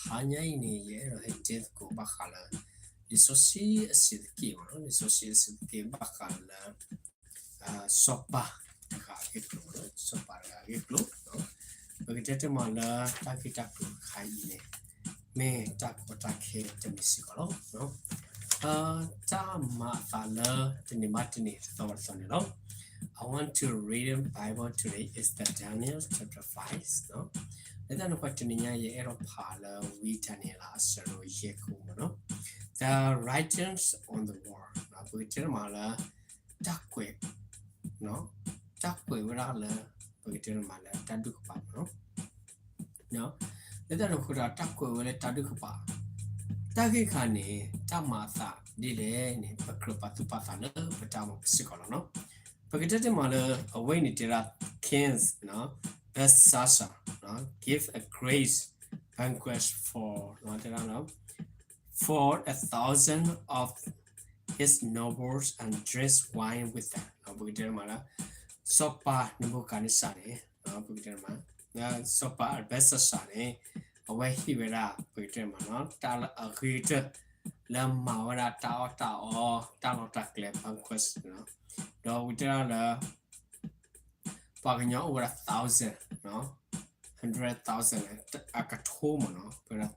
တၢ်ကစီၣ်တခါညါအံၤန့ၣ် ယအဲၣ်ဒိးဟဲတဲသကိးဘၣ်ဃးလၢ လံာ်စီဆှံအဆံးတက့ၢ်မ့ၢ်နီၤ, လံာ်စီဆှံအဆံးတက့ၢ်ဘၣ်ဃးလၢ စီၤပၤတဂၤအဂ့ၢ်ကျိၤမ့ၢ်နီၤ, စီၤပၤတဂၤအဂ့ၢ်ကျိၤ, ပကတဲတမံၤလၢတၢ်ဂ့ၢ်တၢ်ကျိၤတခါအံၤန့ၣ် မ့ၢ်တၢ်ကီတၢ်ခဲတမံၤစ့ၢ်ကီးလီၤ. တၢ်မၤအသးလၢတနံၤဘၣ်တနံၤတသီဘၣ်တသီန့ၣ်လီၤ. I want to read the Bible today is the Daniel chapter five လၢတၢ်န့ၣ်အဃိ တနံၤညါ ယအဲၣ်ဒိးဖးလၢဝံဒၤနံးယ့လး အဆၢဒိၣ်ယဲၢ်ခိၣ်မ့ၢ်နီၤ, The Writings on the Wall ပကတဲတမံၤလၢ တၢ်ကွဲး တၢ်ကွဲးဝဲဒၣ်လၢ ပကတဲတမံၤလၢတၢ်ဒူၣ်ကပၤမ့ၢ်နီၤ, လၢတၢ်န့ၣ်အဃိဒီး တၢ်ကွဲးဝဲလၢတၢ်ဒူၣ်ကပၤ, တၢ်ဂ့ၢ်တခါန့ၣ် တၢ်မၤအသးဒ်လဲၣ်န့ၣ် ပကြၢးပာ်သူၣ်ပာ်သးလၢပတၢ်အိၣ်မူပူၤစ့ၢ်ကီးလီၤနီၤ. ပကတဲတမံၤလၢ အဝဲအံၤန့ၣ်တဲဒၣ် King Belshazzar give a great banquet for တဲဒၣ် for a thousand of his nobles and drinks wine with them ပကတဲတမံၤလၢ စီၤပၤ နဘူၤခၣ်နံစၢ်န့ၣ် ပကတဲတမံၤ စီၤပၤ Belshazzar န့ၣ် အဝဲဟ့ၣ်ဝဲဒၣ် ပကတဲတမံၤ တၢ်လၢအဂ့ၤကတၢၢ် လၢမၤဝဲဒၣ်တၢ်အီၣ်တၢ်အီ တၢ်လီၢ်တၢ်ကျဲ banquet ဒီးပကတဲဒၣ်လၢ ပှၤကညီအိၣ်ဝဲဒၣ် thousand, hundred thousand အကထိမ့ၢ်နီၤ,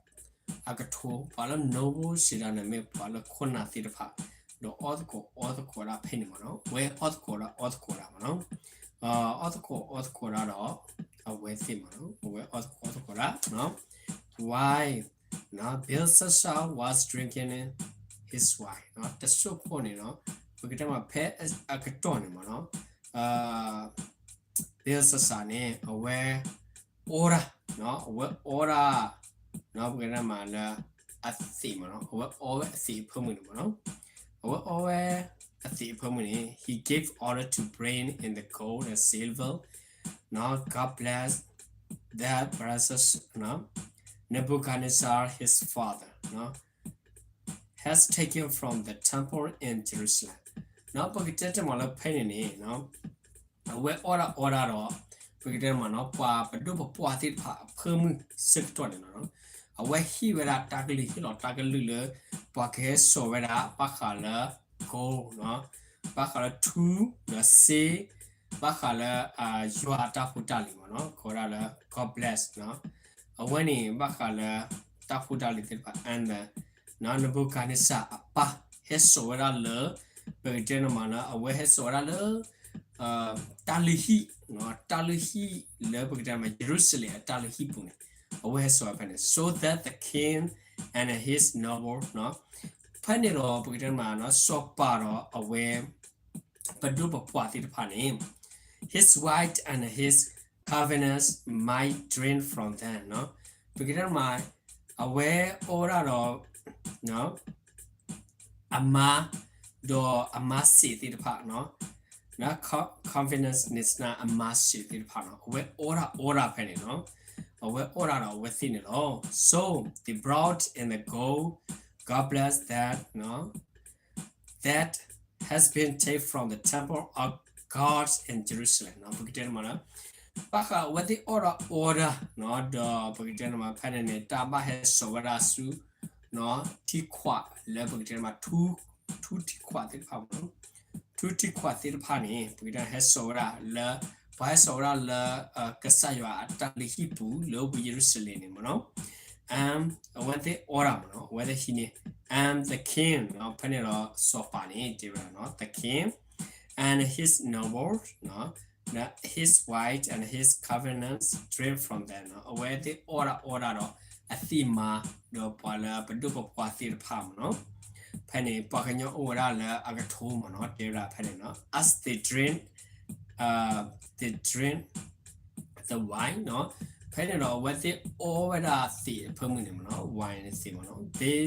အကထိ, ပှၤလၢ noble စံးဒၣ်န့ၣ် မ့ၢ်ပှၤလၢခိၣ်နၢ်သ့ၣ်တဖၣ်, ဒီးအီၣ်သကိးအီသကိးဒၣ်ဖဲန့ၣ်မ့ၢ်နီၤ, ဝဲအီၣ်သကိးဒၣ်အီသကိးဒၣ်မ့ၢ်နီၤ, အီၣ်သကိးအီသကိးဒၣ်ဒီး အဝဲသ့ၣ်မ့ၢ်နီၤ, အဝဲအီၣ်သကိးအီသကိးဒၣ် wine, Belshazzar was drinking his wine တစိၢ်ဖိန့ၣ်နီၤ, ပကတဲမ့ၢ်ဖဲအကတီၢ်န့ၣ်မ့ၢ်နီၤ Belshazzar န့ၣ် အဝဲအီဒၣ်, အဝဲအီဒၣ်, ပကတဲမ့ၢ်လၢ အသ့ၣ်မ့ၢ်နီၤ, အဝဲအီဝဲအသ့ၣ်အဖၢမုၢ်န့ၣ်မ့ၢ်နီၤ, အဝဲအီဝဲအသ့ၣ်အဖၢမုၢ်န့ၣ် he gave order to bring in the gold and silver, God bless that precious Nebuchadnezzar his father has taken from the temple in Jerusalem. ပကတဲတမံၤလၢဖဲန့ၣ်န့ၣ် အဝဲအီဒၣ်အီဒၣ်ဒီး ပကတဲတမံၤနီၤ ပှၤပဒိၣ်ပပှၢ်သ့ၣ်တဖၣ်အဖၢမုၢ်ဆၢကတီၢ်န့ၣ်လီၤ. အဝဲဟ့ၣ်ဝဲဒၣ်တၢ်ကလုၢ် ဟ့ၣ်လီၤတၢ်ကလုၢ်လၢ ပှၤကဟဲစိာ်ဝဲဒၣ် ဘၣ်ဃးလၢ gold ဘၣ်ဃးလၢထူ ဒီးစ့ ဘၣ်ဃးလၢ ယွၤအတၢ်ဖိတၢ်လံၤမ့ၢ်နီၤ ကိးဝဲဒၣ်လၢ God bless အဝဲန့ၣ် ဘၣ်ဃးလၢ တၢ်ဖိတၢ်လံၤသ့ၣ်တဖၣ် and Nebuchadnezzar အပၢ် ဟဲစိာ်ဝဲဒၣ်လၢ ပကတဲန့ၣ်မးလၢ အဝဲဟဲစိာ်ဝဲဒၣ်လၢ တၢ်လုၢ်ဟံၣ် တၢ်လုၢ်ဟံၣ်လၢပကတဲန့ၣ်မး ယရူၤၡလ့ၣ်အတၢ်လုၢ်ဟံၣ်ပူၤန့ၣ် အဝဲဟဲစိာ်ဝဲဖဲန့ၣ် so that the king and his noble ဖဲန့ၣ်ဒီး ပကတဲန့ၣ်မး စီၤပၤဒီးအဝဲ ပဒိၣ်ပပှၢ်သ့ၣ်တဖၣ်န့ၣ် his wife and his concubines might drink from them ပကတဲန့ၣ်မး အဝဲအီဒၣ်ဒီး အမါ ဒီးအမါစံးသ့ၣ်တဖၣ် concubines န့ၣ် အမါစံးသ့ၣ်တဖၣ်နီၤ အဝဲအီဒၣ်အီဒၣ်ဖဲန့ၣ်နီၤ အဝဲအီဒၣ်ဒီးအဝဲသ့ၣ်န့ၣ်လီၤ. So they brought in the gold goblets that that has been taken from the temple of God in Jerusalem ပကတဲန့ၣ်မးလၢ ဘၣ်ဃးအဝဲသ့ၣ်အီဒၣ်အီဒၣ် ဒီးပကတဲန့ၣ်မး ဖဲန့ၣ်န့ၣ် တၢ်ဘၣ်ဟဲစိာ်ဝဲဒၣ်ဆူ ထံခွးလၢပကတဲန့ၣ်မး ထူထံခွးသ့ၣ်တဖၣ်မး ထူထံခွးသ့ၣ်တဖၣ်န့ၣ် ပကတဲဟဲစိာ်ဝဲဒၣ်လၢ ပှၤဟဲစိာ်ဝဲဒၣ်လၢ ကစၢ်ယွၤအတၢ်လုၢ်ဟံၣ်ပူၤလၢဝ့ၢ်ယရူၤၡလ့ၣ်န့ၣ်မးနီၤ အဝဲသ့ၣ်အီဒၣ်မးနီၤ အဝဲသ့ၣ်ဟံးန့ၢ် and the king ဖဲန့ၣ်ဒီးစီၤပၤန့ၣ် တဲဝဲဒၣ်နီၤ the king and his nobles his wife and his concubines drank from them အဝဲသ့ၣ်အီဒၣ်အီဒၣ်ဒီး အသ့ၣ်မါ ဒီးပှၤလၢပဒိၣ်ပပှၢ်သ့ၣ်တဖၣ်မးနီၤ ဖဲန့ၣ် ပှၤကညီအိၣ်ဝဲဒၣ်လၢအကထိမးနီၤ တဲဝဲဒၣ်ဖဲန့ၣ်နီၤ as they drink they drink the wine နီၤ ဖဲန့ၣ်ဒီး အဝဲသ့ၣ်အီဝဲဒၣ်သ့ၣ်အဖၢမုၢ်န့ၣ်မးနီၤ wine န့ၣ်သ့ၣ်မးနီၤ they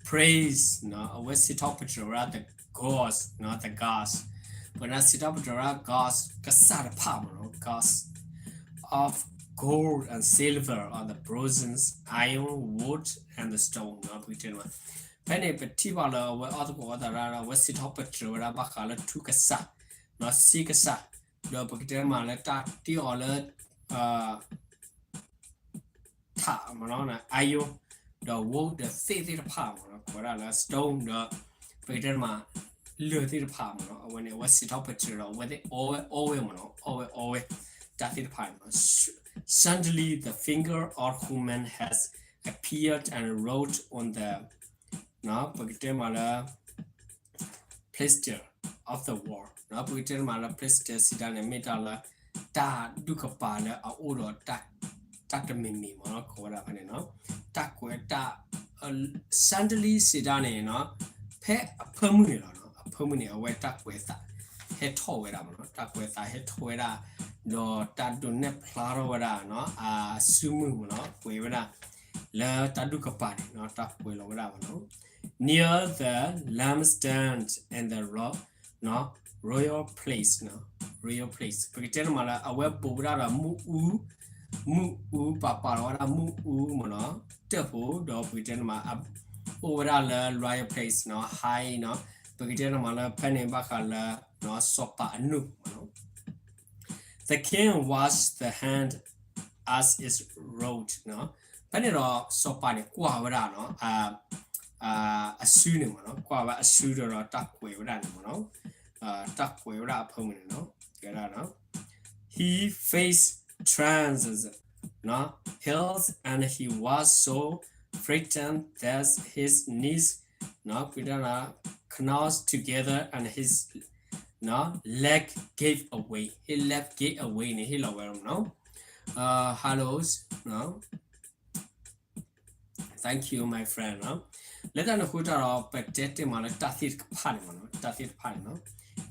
praise နီၤ အဝဲစံးထီၣ်ပတြၢၤဝဲဒၣ် the gods နီၤ the gods ပှၤန့ၣ်စံးထီၣ်ပတြၢၤဝဲဒၣ် gods ကစၢ်တဖၣ်မးနီၤ gods of gold and silver, of the bronze, iron, wood, and the stone နီၤ ပကတဲန့ၣ်မး ဖဲန့ၣ် ပထံၣ်ဘၣ်လၢအဝဲအီၣ်သကိးအီသကိးဒၣ်ဒီး အဝဲစံးထီၣ်ပတြၢၤဝဲဒၣ်ဘၣ်ဃးလၢထူကစၢ် နီၤ စ့ကစၢ် ဒီးပကတဲန့ၣ်မးလၢတၢ်တ့အီၤလၢ ထးမးနီၤ iron ဒီး wood ဒီး သ့ၣ်သ့ၣ်တဖၣ်မ့ၢ်နီၤ, ကိးဝဲဒၣ်လၢ stone ဒီး ပကတဲတမး လၢၢ်သ့ၣ်တဖၣ်မ့ၢ်နီၤ, အဝဲန့ၣ် အဝဲစံးထီၣ်ပတြၢၤဒီး အဝဲသ့ၣ်အီဝဲအီဝဲမ့ၢ်နီၤ, အီဝဲအီဝဲ တၢ်သ့ၣ်တဖၣ်န့ၣ်နီၤ. Suddenly the finger of human has appeared and wrote on the ပကတဲမးလၢ plaster of the wall ပကတဲတမးလၢ plaster စံးတၢ်န့ၣ် မ့ၢ်တၢ်လၢ တၢ်ဒူၣ်ကပၤလၢအအိၣ်ဒီး တၢ်တမံၤမံၤမ့ၢ်နီၤ, ကိးဝဲဒၣ်ဖဲန့ၣ်နီၤ, တၢ်ကွဲးတၢ် suddenly စံးတၢ်န့ၣ်နီၤ, ဖဲအဖၢမုၢ်န့ၣ်လီၤ, အဖၢမုၢ်န့ၣ် အဝဲတၢ်ကွဲးသး ဟဲထီၣ်ဝဲဒၣ်မ့ၢ်နီၤ, တၢ်ကွဲးသးဟဲထီၣ်ဝဲဒၣ်, ဒီးတၢ်ဒိးနဲၣ်ဖျါထီၣ်ဝဲဒၣ်နီၤ, အစုမုၢ်မ့ၢ်နီၤ, ကွဲးဝဲဒၣ် လၢတၢ်ဒူၣ်ကပၤန့ၣ်နီၤ, တၢ်ကွဲးလီၤဝဲဒၣ်မ့ၢ်နီၤ. Near the lampstand and the ro- နီၤ royal place နီၤ, royal place ပကတဲန့ၣ်မးလၢ အဝဲဘူးဝဲဒၣ်ဒီးမုၢ်အူ, မုၢ်အူ ပာ်ပာ်လီၤဝဲဒၣ်မုၢ်အူမ့ၢ်နီၤ, တၢၣ်ဖိ ဒီးပကတဲန့ၣ်မး အိၣ်ဝဲဒၣ်လၢ royal place နီၤ, high နီၤ, ပကတဲန့ၣ်မးလၢ ဖဲန့ၣ်ဘၣ်ဃးလၢ စီၤပၤအနုၢ်မ့ၢ်နီၤ. The king watched the hand as it wrote နီၤ, ဖဲန့ၣ်ဒီး စီၤပၤန့ၣ် ကွၢ်ဝဲဒၣ်နီၤ အစုန့ၣ်မ့ၢ်နီၤ, ကွၢ်ဝဲအစုဒီး တၢ်ကွဲးဝဲဒၣ်န့ၣ်မ့ၢ်နီၤ, တၢ်ကွဲးဝဲဒၣ်အဖၢမုၢ်န့ၣ်နီၤ, တဲဒၣ်နီၤ, he faced trance, နီၤ, hills and he was so frightened that his knees, နီၤ, ပကတဲဒၣ် knelt together and his, နီၤ, leg gave away, his leg gave away န့ၣ် ဟ့ၣ်လီၤဝဲမ့ၢ်နီၤ, hello, နီၤ Thank you, my friend နီၤ. လၢတၢ်န့ၣ်အဃိတၢ်ဒီး ပတဲတ့ၢ်မးလၢတၢ်သ့ၣ်တဖၣ်န့ၣ်မ့ၢ်နီၤ, တၢ်သ့ၣ်တဖၣ်န့ၣ်နီၤ,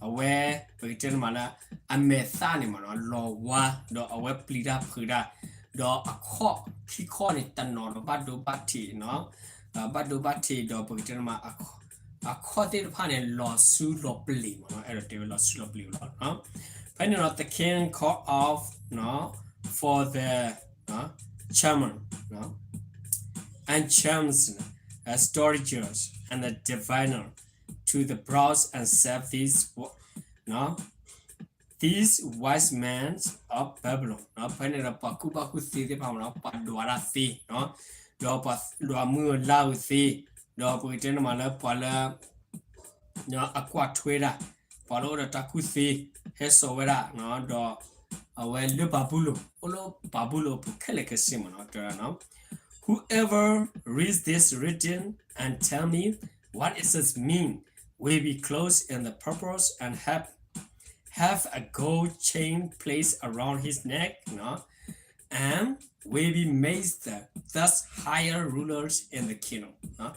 အဝဲ ပကတဲတ့ၢ်မးလၢ အမဲာ်သၣ်န့ၣ်မ့ၢ်နီၤ လီၤဝါ ဒီးအဝဲပျံၤတၢ်ဖုးတၢ်, ဒီးအခီၣ်ခံခီၣ်န့ၣ် တနီၤဒီးဘၣ်ဒိဘၣ်ထံးနီၤ, ဘၣ်ဒိဘၣ်ထံးဒီး ပကတဲတ့ၢ်မး အခီၣ်သ့ၣ်တဖၣ်န့ၣ် လီၤဆူလီၤပျံၤမ့ၢ်နီၤ, အဲၣ်ဒိးတဲဝဲလီၤဆူလီၤပျံၤလီၤ. ဖဲန့ၣ်ဒီး the king called off, နီၤ, for the, နီၤ, chamber, နီၤ, and chamber, and astrologers, and the diviner to the brows and said, these, နီၤ, these wise men of Babylon, နီၤ, ဖဲန့ၣ်ဒီး ပှၤကူၣ်ဘၣ်ကူၣ်သ့သ့ၣ်တဖၣ်မ့ၢ်နီၤ, ပှၤဒွးတၢ်သ့, နီၤ, ဒီးပှၤဒွးမုၢ်လၢ်အုးသ့, ဒီးပကတဲန့ၣ်မးလၢပှၤလၢ အကွၢ်ထွဲဒၣ်, ပှၤလၢအိၣ်ဒီးတၢ်ကူၣ်သ့, ဟဲစိာ်ဝဲဒၣ်, ဒီးအဝဲလၢဘၤဘူလိၣ်, အိၣ်လၢဘၤဘူလိၣ်အပူၤခဲလၢာ်ခဲဆ့မ့ၢ်နီၤ, တဲဝဲဒၣ်နီၤ, whoever reads this written and tell me what is this mean will be clothed in the purple and have have a gold chain placed around his neck, နီၤ, and will be made the third highest rulers in the kingdom, နီၤ.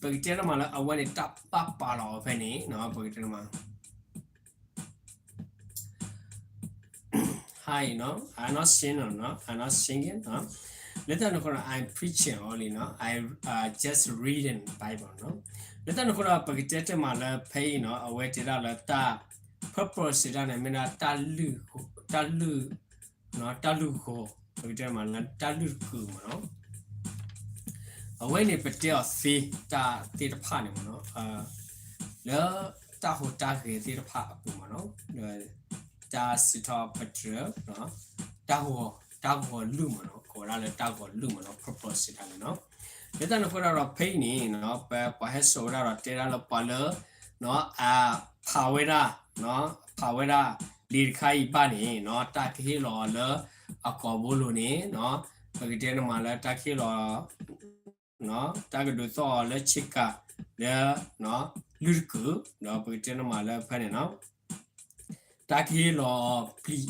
ပကတဲတမးလၢအဝဲန့ၣ် တၢ်ပာ်ပာ်လီၤအီၤဖဲန့ၣ်, နီၤ, ပကတဲတမး Hi, no, I'm not singing, no, I'm not singing, no. လၢတၢ်န့ၣ်အဃိဒီး I'm preaching only, no, I uh, just reading Bible, no. လၢတၢ်န့ၣ်အဃိဒီး ပကတဲတမးလၢဖဲအံၤနီၤ, အဝဲတဲဒၣ်လၢတၢ် purple စံးတၢ်န့ၣ် မ့ၢ်ဒၣ်တၢ်လုၢ်, တၢ်လုၢ်, တၢ်လုၢ်ဂီၤ, ပကတဲတမးလၢတၢ်လုၢ်တကုာ်မ့ၢ်နီၤ. အဝဲန့ၣ်ပတဲအီၤသ့ တၢ်သ့ၣ်တဖၣ်န့ၣ်မ့ၢ်နီၤ, လၢတၢ်ဟူးတၢ်ဂဲၤသ့ၣ်တဖၣ်အပူၤမ့ၢ်နီၤ, တၢ်စံးထီၣ်ပတြၢၤ, တၢ်ဂီၤ, တၢ်ဂီၤလုၢ်မ့ၢ်နီၤ, ကိးဝဲဒၣ်လၢတၢ်ဂီၤလုၢ်မ့ၢ်နီၤ, purple စံးတၢ်န့ၣ်နီၤ. လၢတၢ်န့ၣ်အဃိဒီးဖဲအံၤန့ၣ် ပှၤဟဲစိာ်ဝဲဒၣ်ဒီးတဲဒၣ်လၢပှၤလၢ အဖးဝဲဒၣ်, ဖးဝဲဒၣ် လံာ်တခါအံၤဘၣ်န့ၣ်နီၤ, တၢ်ကဟ့ၣ်လီၤအီၤလၢအကိာ်ဘိလိၤန့ၣ်နီၤ, ပကတဲန့ၣ်မးလၢတၢ်ကဟ့ၣ်လီၤ, တၢ်ကဒိးသီၣ်အီၤလၢဆ့ကၤလၢ လုၢ်တကုာ်, ဒီးပကတဲန့ၣ်မးလၢဖဲန့ၣ်နီၤ, တၢ်ကဟ့ၣ်လီၤအီၤပျံ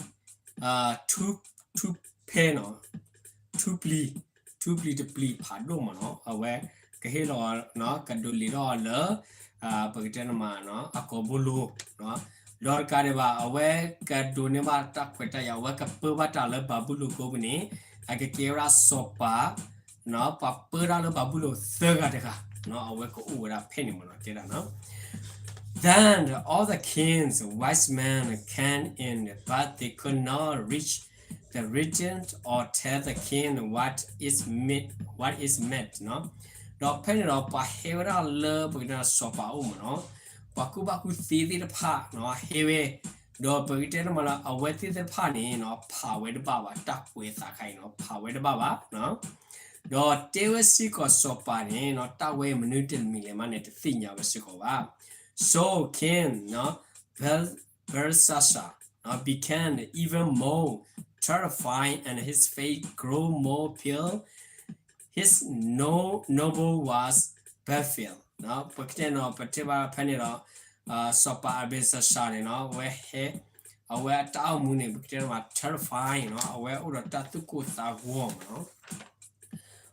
ၤ, ထူဖဲနီၤ, ထူပျံၤ, ထူပျံၤတပျံၤဖးဒိၣ်မ့ၢ်နီၤ, အဝဲကဟ့ၣ်လီၤ, ကဒိးလံာ်ထီၣ်အီၤလၢ ပကတဲန့ၣ်မး အကိာ်ဘိလိၤ, ဒီးတကးဒံးဘၣ် အဝဲကဒိးန့ၢ်ဘၣ်တၢ်ခွဲးတၢ်ယာ်, အဝဲကပၢဘၣ်တၢ်လၢဘၤဘူလိၣ်ကိးပူၤန့ၣ်, အကကဲဝဲဒၣ်စီၤပၤ, ပှၤပၢတၢ်လၢဘၤဘူလိၣ်သၢဂၤတဂၤ, အဝဲကအိၣ်ဝဲဒၣ်ဖဲန့ၣ်မ့ၢ်နီၤ, တဲဒၣ်နီၤ. Then all the king's wise men came in, but they could not reach the regent or tell the king what is meant, what is meant နီၤ. ဒီးဖဲန့ၣ်ဒီး ပှၤဟဲဝဲဒၣ်လၢပကတဲစီၤပၤအအိၣ်မ့ၢ်နီၤ, ပှၤကူၣ်ဘၣ်ကူၣ်သ့သ့ၣ်တဖၣ်နီၤ ဟဲဝဲ, ဒီးပကတဲတမးလၢအဝဲသ့ၣ်တဖၣ်န့ၣ်နီၤ ဖးဝဲတဘၣ်ဘၣ်, တၢ်ကွဲးသးခါအံၤနီၤ ဖးဝဲတဘၣ်ဘၣ်နီၤ. ဒီးတဲဝဲစ့ၢ်ကီးစီၤပၤန့ၣ် တၢ်ဝဲအံၤမနုၤတမံၤလဲၣ်မးန့ၣ် တသ့ၣ်ညါဝဲစ့ၢ်ကီးဘၣ်. So King Belshazzar became even more terrified and his face grew more pale. His no noble was baffled. ပကတဲနီၤ ပတဲဘၣ်ဖဲန့ၣ်ဒီး စီၤပၤအဘ့လ်ၡၣ်သၣ်န့ၣ်နီၤ အဝဲဟဲ အဝဲအတၢ်အိၣ်မူန့ၣ် ပကတဲမး terrifying နီၤ အဝဲအိၣ်ဒီးတၢ်သူၣ်ကိၢ်သးဂီၤမးနီၤ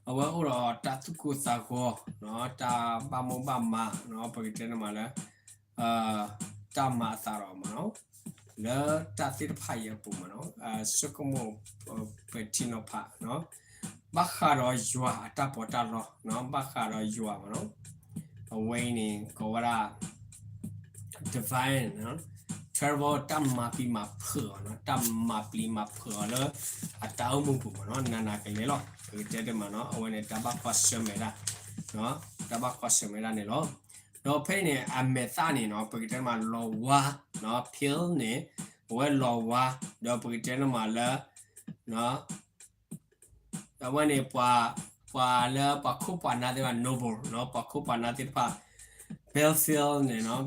အဝဲအိၣ်ဒီးတၢ်သူၣ်ကိၢ်သးဂီၤနီၤ တၢ်ဘၣ်မိၣ်ဘၣ်မၤနီၤ ပကတဲန့ၣ်မးလၢ တၢ်မၤအသးဒီးမးနီၤ လၢတၢ်သ့ၣ်တဖၣ်အံၤအပူၤမးနီၤ ဆိကမိၣ် ပထံနီၤဖးနီၤ ဘၣ်ဃးဒီးယွၤအတၢ်ပီးတၢ်လီနီၤ ဘၣ်ဃးဒီးယွၤမးနီၤ အဝဲအံၤန့ၣ် ကိးဝဲဒၣ် divine နီၤ terrible တၢ်မၤပျံၤမၤဖုးအီၤနီၤ တၢ်မၤပျံၤမၤဖုးအီၤလၢ အတၢ်အိၣ်မူပူၤမးနီၤ နးနးကလဲာ်လီၤ ပကတဲတမးနီၤ အဝဲန့ၣ် တၢ်ဘၣ်ကွၢ်ဆၢၣ်မဲာ်ဒၣ် တၢ်ဘၣ်ကွၢ်ဆၢၣ်မဲာ်ဒၣ်န့ၣ်လီၤ ဒီးဖဲအံၤန့ၣ် အမဲာ်သၣ်န့ၣ်နီၤ ပကတဲတမးလီၤဝါနီၤ pale န့ၣ် အဝဲလီၤဝါ ဒီးပကတဲတမးလၢ အဝဲန့ၣ် ပှၤ ပှၤလၢပှၤခိၣ်ပှၤနၢ်သ့ၣ်တဖၣ် noble နီၤ ပှၤခိၣ်ပှၤနၢ်သ့ၣ်တဖၣ် baffled န့ၣ်နီၤ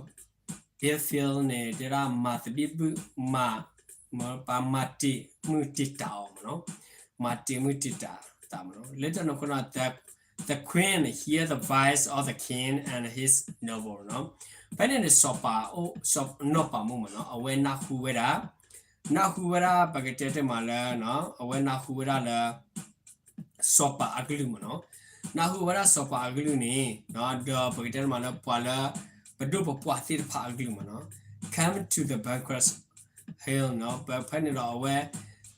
baffled န့ၣ် တဲဒၣ်မၤသဘံၣ်ဘုၣ် မၤ ပှၤမၤတ့ၢ်မုၢ်တ့ၢ်တၢ်အီၤမးနီၤ မၤတ့ၢ်မုၢ်တ့ၢ်တၢ်သးမးနီၤ လၢတၢ်န့ၣ်အဃိနီၤ the queen hear the voice of the king and his noble နီၤ ဖဲန့ၣ်န့ၣ် စီၤပၤအိၣ် စီၤ နီၢ်ပၤမုၣ်မးနီၤ အဝဲနၢ်ဟူဝဲဒၣ် နၢ်ဟူဝဲဒၣ် ပကတဲတမးလၢ အဝဲနၢ်ဟူဝဲဒၣ်လၢ စီၤပၤအကလုၢ်မးနီၤ နၢ်ဟူဝဲဒၣ်စီၤပၤအကလုၢ်န့ၣ် ဒီးပကတဲတမးလၢပှၤလၢ ပဒိၣ်ပပှၢ်သ့ၣ်တဖၣ်အကလုၢ်မးနီၤ come to the banquet hall နီၤ ပဖဲန့ၣ်ဒီးအဝဲ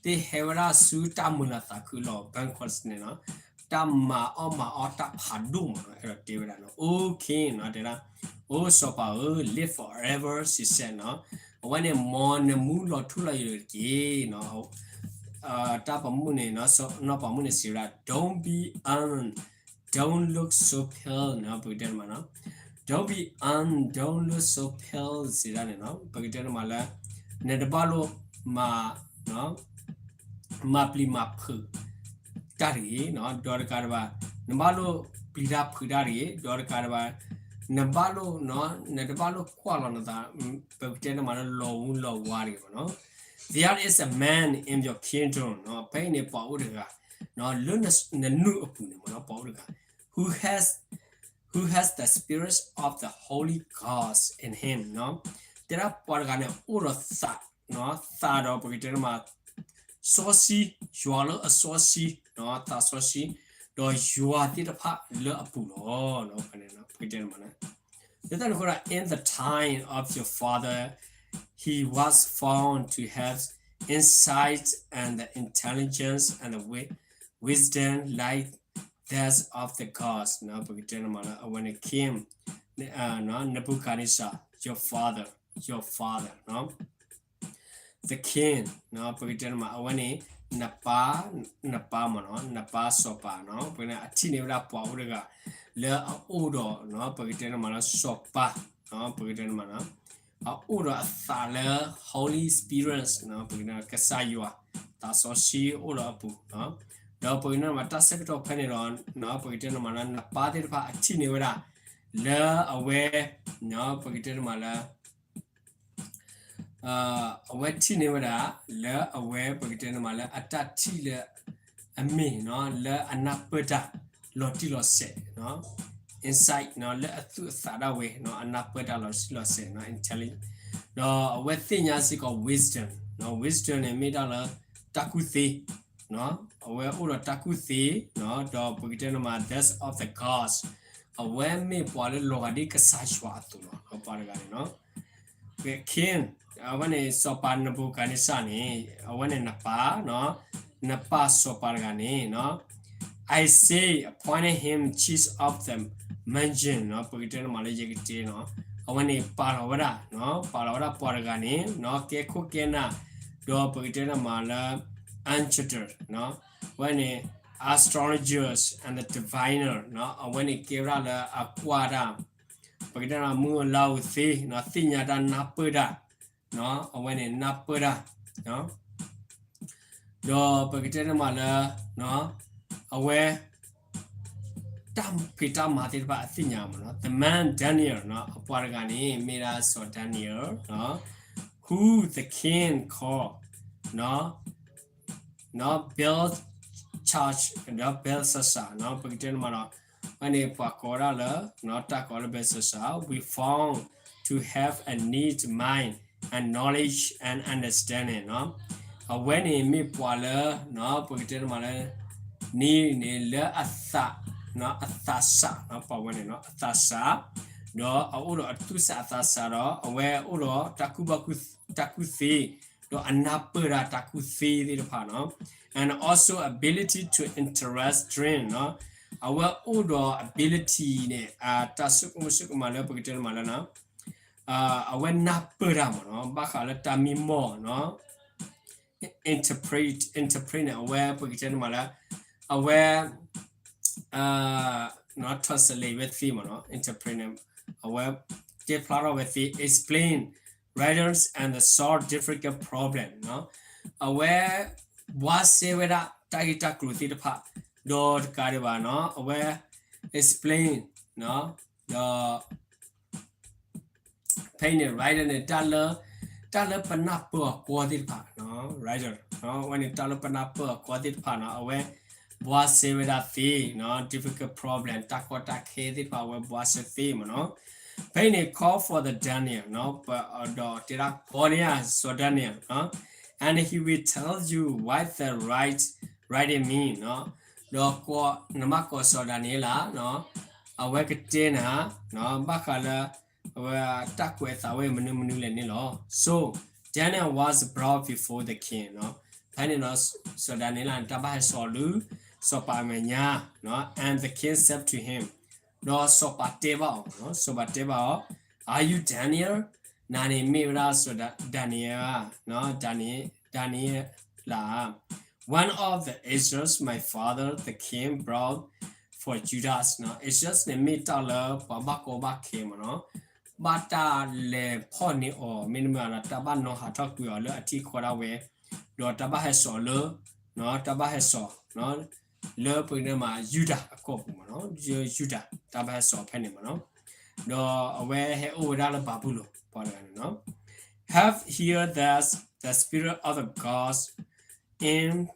သ့ၣ်ဟဲဝဲဒၣ်ဆူတၢ်မုာ်လၤသးခုအလီၢ် banquet န့ၣ်နီၤ တၢ်မၤအီၣ်မၤအီတၢ်ဖးဒိၣ်မးနီၤ အဲၣ်ဒိးတဲဝဲဒၣ်နီၤ O king နီၤ တဲဒၣ် O စီၤပၤဧၢ live forever she said နီၤ အဝဲန့ၣ် မ်နမူလီၤထူလီၤယိာ်တက့ၢ် တၢ်ပိာ်မုၣ်န့ၣ် နီၢ်ပၤမုၣ်န့ၣ်စံးဝဲဒၣ် don't be un don't look so pale နီၤ ပကတဲတမးနီၤ don't be un don't look so pale စံးဒၣ်န့ၣ်နီၤ ပကတဲတမးလၢ နတဘၣ်လိၣ်မၤ မၤပျံၤမၤဖုး တၢ်တဂ့ၤနီၤ ဒီးတကးဒံးဘၣ် နဘၣ်လိၣ်ပျံၤတၢ်ဖုးတၢ်တဂ့ၤ ဒီးတကးဒံးဘၣ် နဘၣ်လိၣ် နတဘၣ်လိၣ်ကွၢ်လီၤနသး ပကတဲန့ၣ်မးလၢလီၤဝူလီၤဝါတဂ့ၤမးနီၤ There is a man in your kingdom နီၤ ဖဲအံၤန့ၣ်ပှၤအိၣ်တဂၤ လၢနနုၢ်အပူၤန့ၣ်မးနီၤ ပှၤအိၣ်တဂၤ who has who has the spirit of the holy gods in him နီၤ တဲဒၣ်ပှၤတဂၤန့ၣ် အိၣ်ဒီးသး သးဒီးပကတဲန့ၣ်မး စီဆှံ ယွၤလၢအစီဆှံ သးစီဆှံ ဒီးယွၤသ့ၣ်တဖၣ်လၢအပူၤလီၤ ပကတဲန့ၣ်မး လၢတၢ်န့ၣ်အဃိဒီး in the time of your father he was found to have insight and the intelligence and the wi- wisdom like that of the gods နီၤ ပကတဲန့ၣ်မးလၢအဝဲန့ၣ် king နီၤ Nebuchadnezzar your father your father နီၤ the king နီၤ ပကတဲန့ၣ်မး အဝဲန့ၣ် နပၢ် နပၢ်မးနီၤ နပၢ်စီၤပၤနီၤ ပကတဲန့ၣ် အထံၣ်န့ၢ်ဝဲဒၣ်ပှၤအိၣ်တဂၤ လၢအအိၣ်ဒီးနီၤ ပကတဲန့ၣ်မးလၢစီၤပၤ ပကတဲန့ၣ်မးနီၤ အအိၣ်ဒီးအသးလၢ Holy Spirit နီၤ ပကတဲန့ၣ် ကစၢ်ယွၤ သးစီဆှံအိၣ်ဒီးအပူၤနီၤ ဒီးပကတဲန့ၣ်မး တၢ်ဆၢကတီၢ်ဖဲန့ၣ်ဒီး ပကတဲန့ၣ်မးလၢ နပၢ်သ့ၣ်တဖၣ်အထံၣ်န့ၢ်ဝဲဒၣ် လၢအဝဲ ပကတဲန့ၣ်မးလၢ အဝဲထံၣ်န့ၢ်ဝဲဒၣ် လၢအဝဲ ပကတဲန့ၣ်မးလၢ အတၢ်ထံၣ်လၢ အမ့ၢ်နီၤ လၢအနၢ်ပၢၢ်တၢ် လီၤတံၢ်လီၤဆဲးနီၤ insight နီၤ လၢအသူၣ်အသးဒၣ်ဝဲနီၤ အနၢ်ပၢၢ်တၢ်လီၤတံၢ်လီၤဆဲးနီၤ intelligent ဒီးအဝဲသ့ၣ်ညါစ့ၢ်ကီး wisdom နီၤ wisdom န့ၣ် မ့ၢ်ဒၣ်လၢ တၢ်ကူၣ်သ့ နီၤ အဝဲအိၣ်ဒီးတၢ်ကူၣ်သ့ နီၤ ဒီးပကတဲန့ၣ်မး that's of the gods အဝဲမ့ၢ်ပှၤလၢလီၤဂာ်ဒ်ကစၢ်ယွၤအသိးလီၤ ပှၤတဂၤန့ၣ်နီၤ king အဝဲန့ၣ် စီၤပၤနဘူၤခၣ်နံစၢ်န့ၣ် အဝဲန့ၣ်နပၢ်နီၤ နပၢ်စီၤပၤတဂၤန့ၣ်နီၤ I say appointed him chief of the magi နီၤ ပကတဲန့ၣ်မးလၢယကတဲနီၤ အဝဲန့ၣ်ပာ်လီၤဝဲဒၣ်နီၤ ပာ်လီၤဝဲဒၣ်ပှၤတဂၤန့ၣ်နီၤ ကဲခိၣ်ကဲနၢ် ဒီးပကတဲန့ၣ်မးလၢ enchanter နီၤ အဝဲန့ၣ် astrologers and the diviner နီၤ အဝဲန့ၣ်ကဲဝဲဒၣ်လၢအကွၢ်တၢ် ပကတဲန့ၣ်မုၢ်အလါဧိၤသ့နီၤ သ့ၣ်ညါတၢ်နၢ်ပၢၢ်တၢ်နီၤ အဝဲန့ၣ်နၢ်ပၢၢ်တၢ် ဒီးပကတဲန့ၣ်မးလၢ အဝဲ တၢ်ဖံးတၢ်မၤသ့ၣ်တဖၣ်အသ့ၣ်ညါမ့ၢ်နီၤ. The man Daniel နီၤ, အပှၤတဂၤန့ၣ် မ့ၢ်ဒၣ်စီၤ Daniel နီၤ, who the king called နီၤ, နီၤ, Belshazzar ဒီး Belshazzar နီၤ, ပကတဲန့ၣ်မးနီၤ, အဝဲန့ၣ်ပှၤကိးဝဲဒၣ်လၢ နီၤ, တၢ်ကိးလၢ Belshazzar, we found to have a neat mind and knowledge and understanding နီၤ. အဝဲန့ၣ်မ့ၢ်ပှၤလၢ နီၤ, ပကတဲန့ၣ်မးလၢ န့ၣ်န့ၣ်လၢအသး နီၤ, အသးစၢ် နီၤ, ပှၤဝဲန့ၣ်နီၤ, အသးစၢ် ဒီးအအိၣ်ဒီးအသူၣ်စၢ်အသးစၢ်ဒီး အဝဲအိၣ်ဒီးတၢ်ကူၣ်ဘၣ်ကူၣ် တၢ်ကူၣ်သ့ ဒီးအနၢ်ပၢၢ်တၢ်တၢ်ကူၣ်သ့သ့ၣ်တဖၣ်နီၤ, and also ability to interpret dream နီၤ, အဝဲအိၣ်ဒီး ability န့ၣ် တၢ်ဆိကမိၣ်ဆိကမးလၢပကတဲန့ၣ်မးလၢ အဝဲနၢ်ပၢၢ်တၢ်မ့ၢ်နီၤ, ဘၣ်ဃးလၢတၢ်မံမီၢ်နီၤ, interpret, interpret န့ၣ် အဝဲပကတဲန့ၣ်မးလၢ အဝဲ translate ဝဲသ့မ့ၢ်နီၤ, interpret န့ၣ် အဝဲတဲဖျါထီၣ်ဝဲသ့ explain riddles and solve difficult problem နီၤ, အဝဲ ဘှါစဲဝဲဒၣ်တၢ်ဂ့ၢ်တၢ်ကျိၤသ့ၣ်တဖၣ် ဒီးတကးဒံးဘၣ်နီၤ, အဝဲ explain နီၤ, ဒီး ဖဲအံၤန့ၣ် riddle န့ၣ် တၢ်လၢ တၢ်လၢပနၢ်ပၢၢ်အီၤကွီသ့ၣ်တဖၣ်နီၤ, riddle နီၤ, အဝဲန့ၣ် တၢ်လၢပနၢ်ပၢၢ်အီၤကွီသ့ၣ်တဖၣ်နီၤ, အဝဲ ဘှါစဲဝဲဒၣ်သ့နီၤ, difficult problem တၢ်ကီတၢ်ခဲသ့ၣ်တဖၣ် အဝဲဘှါစဲသ့မ့ၢ်နီၤ. ဖဲအံၤန့ၣ် call for the Daniel နီၤ, ဒီးတဲဒၣ်ကိးန့ၢ်ယၤစီၤ Daniel နီၤ, and he will tell you what the right writing mean နီၤ, ဒီးကိး နမ့ၢ်ကိးစီၤ Daniel နီၤ, အဝဲကတဲနၤ ဘၣ်ဃးလၢ အဝဲတၢ်ကွဲးအသးဝဲမနုၤမနုၤလဲၣ်န့ၣ်လီၤ. So Daniel was brought before the king နီၤ, ဖဲန့ၣ်နီၤ စီၤ Daniel န့ၣ် တၢ်ဘၣ်ဟဲစိာ်လၢ စီၤပၤအမဲာ်ညါ နီၤ, and the king said to him ဒီးစီၤပၤတဲဘၣ်အီၤ, စီၤပၤတဲဘၣ်အီၤ, Are you Daniel? နၤန့ၣ်မ့ၢ်ဝဲဒၣ်စီၤ Daniel ဧါ, Daniel ဧါ, one of the Esdras my father the king brought for Judah နီၤ, Esdras န့ၣ်မ့ၢ်တၢ်လၢပှၤဘၣ်ကီဘၣ်ခဲမ့ၢ်နီၤ, ဘၣ်တၢ်လဲၤဖီၣ်န့ၢ်အီၤ မ့တမ့ၢ်ဒီး တၢ်ဘၣ်နီၤဟးထီၣ်ကွံာ်အီၤလၢအထံအကီၢ်ဒၣ်ဝဲ, ဒီးတၢ်ဘၣ်ဟဲစိာ်လၢ တၢ်ဘၣ်ဟဲစိာ် လၢပကတဲမးယူဒၤအကီၢ်ပူၤမ့ၢ်နီၤ, ယူဒၤတၢ်ဘၣ်ဟဲစိာ်ဖဲန့ၣ်မ့ၢ်နီၤ, ဒီးအဝဲဟဲအိၣ်ဝဲဒၣ်လၢဘၤဘူလိၣ်ပှၤတဂၤန့ၣ်နီၤ, have heard that the spirit of the gods in,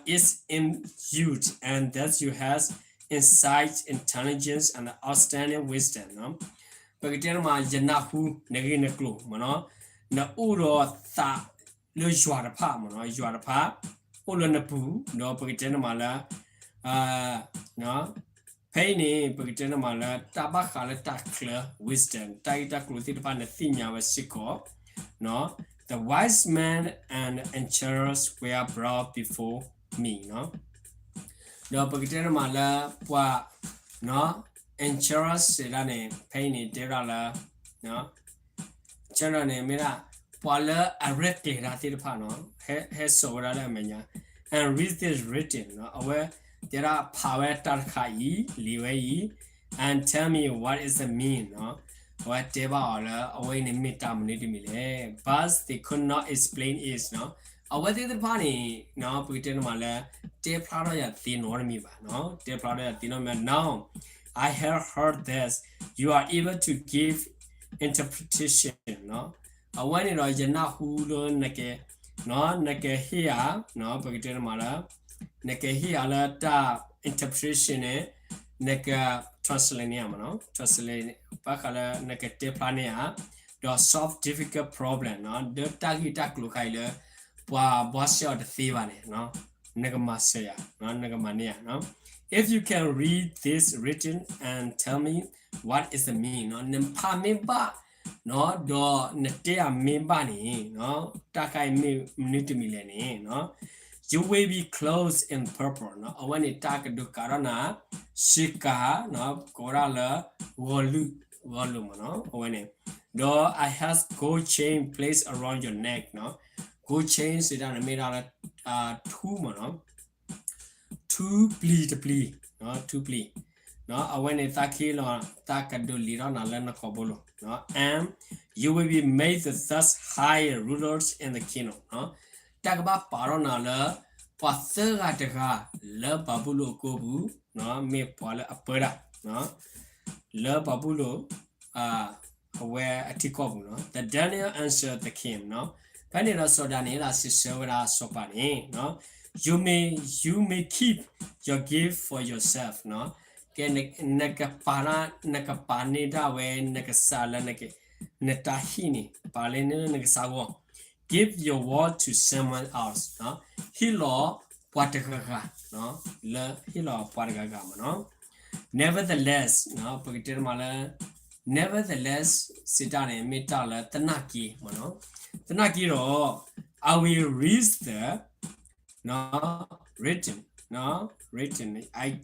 is in you, and that you have insight, intelligence, and understanding wisdom နီၤ, ပကတဲမး ယနၢ်ဟူ နဂ့ၢ်နကျိၤမ့ၢ်နီၤ, နအိၣ်ဒီးသးလၢယွၤတဖၣ်မ့ၢ်နီၤ, ယွၤတဖၣ် အိၣ်လၢနပူၤ, ဒီးပကတဲန့ၣ်မးလၢ ဖဲအံၤန့ၣ် ပကတဲန့ၣ်မးလၢ တၢ်ဘၣ်ဃးလၢတၢ်ချၢ wisdom တၢ်ဂ့ၢ်တၢ်ကျိၤသ့ၣ်တဖၣ် နသ့ၣ်ညါဝဲစ့ၢ်ကီး, the wise men and enchanters were brought before me နီၤ, ဒီးပကတဲန့ၣ်မးလၢ ပှၤ enchantress စံးဒၣ်န့ၣ် ဖဲအံၤန့ၣ် တဲဝဲဒၣ်လၢ enchanter န့ၣ် မ့ၢ်ဒၣ် ပှၤလၢအရဲၣ်ကျဲၤတၢ်သ့ၣ်တဖၣ်နီၤ, ဟဲစိာ်ဝဲဒၣ်လၢအမဲာ်ညါ, and read this written နီၤ, အဝဲတဲဒၣ်ဖးဝဲတၢ်တခါအံၤ လံာ်ဝဲအံၤ, and tell me what is the mean နီၤ, အဝဲတဲဘၣ်အီၤလၢ အဝဲအံၤန့ၣ်မ့ၢ်တၢ်မနုၤတမံၤလဲၣ်, but they could not explain it နီၤ, အဝဲသ့ၣ်တဖၣ်န့ၣ် ပကတဲန့ၣ်မးလၢ တဲဖျါထီၣ်ယၤသ့နီတမံၤဘၣ်နီၤ, တဲဖျါထီၣ်ယၤသ့နီတမံၤဘၣ်, now I have heard that you are able to give interpretation နီၤ, အဝဲန့ၣ်ဒီး ယနၢ်ဟူလၢနက နကဟ့ၣ်ယၤ ပကတဲန့ၣ်မးလၢ နကဟ့ၣ်ယၤလၢတၢ် interpretation န့ၣ် နက translate န့ၢ်ယၤမးနီၤ, translate ဘၣ်ဃးလၢနကတဲဖျါန့ၢ်ယၤ ဒီး solve difficult problem နီၤ, ဒီးတၢ်ဂ့ၢ်တၢ်ကျိၤခါအံၤလၢ ပှၤဘှါစဲအီၤတသ့ဘၣ်န့ၣ် နကမၤစၢၤယၤ, နကမၤန့ၢ်ယၤ If you can read this written and tell me what is the mean နီၤ, နဖးမ့ၢ်ဘၣ် ဒီးနတဲယၤမ့ၢ်ဘၣ်န့ၣ် တၢ်ခါအံၤမ့ၢ်မနုၤတမံၤလဲၣ်န့ၣ် you will be clothed in purple နီၤ, အဝဲန့ၣ်တၢ်ကဒိးကးထီၣ်နၤ ဆ့ကၤ ကိးဒၣ်လၢ ဂီၤလုာ် ဂီၤလုာ်မးနီၤ အဝဲန့ၣ်, ဒီး I have gold chain placed around your neck နီၤ, gold chain စံးဒၣ်န့ၣ်မ့ၢ်ဒၣ်လၢ ထူမးနီၤ ထူပျံၤတပျံၤ, ထူပျံၤ, အဝဲန့ၣ်သးခ့လီၤ တၢ်ကဒိးလံာ်ထီၣ်နၤလၢနကိာ်ဘိလိၤ, and you will be made the third highest ruler in the kingdom နီၤ, တၢ်ကဘၣ်ပာ်ထီၣ်နၤလၢ ပှၤသၢဂၤတဂၤလၢဘၤဘူလိၣ်အကိးပူၤ, မ့ၢ်ပှၤလၢအပၢတၢ် လၢဘၤဘူလိၣ် အဝဲအထံကီၢ်ပူၤနီၤ. The Daniel answered the king နီၤ. ဖဲန့ၣ်ဒီးစီၤဒၤနံးယ့လးစံးဆၢဝဲဒၣ်စီၤပၤန့ၣ်, you may, you may keep your gift for yourself နီၤ. ကဲ, နကပာ်, နကပာ်န့ၢ်ဒၣ်ဝဲနကစၢ်လၢ နတၢ်ဟံၣ်န့ၣ် ပာ်လၢနကစၢ်အဂီၢ်. Give your reward to someone else နီၤ. ဟ့ၣ်လီၤပှၤတဂၤဂၤ, လၢဟ့ၣ်လီၤပှၤတဂၤဂၤမ့ၢ်နီၤ. Nevertheless နီၤ, ပကတဲတမးလၢ nevertheless စံးတၢ်န့ၣ် မ့ၢ်တၢ်လၢသနာ်က့မ့ၢ်နီၤ. သနာ်က့ဒီး I will read the, နီၤ, written, နီၤ, written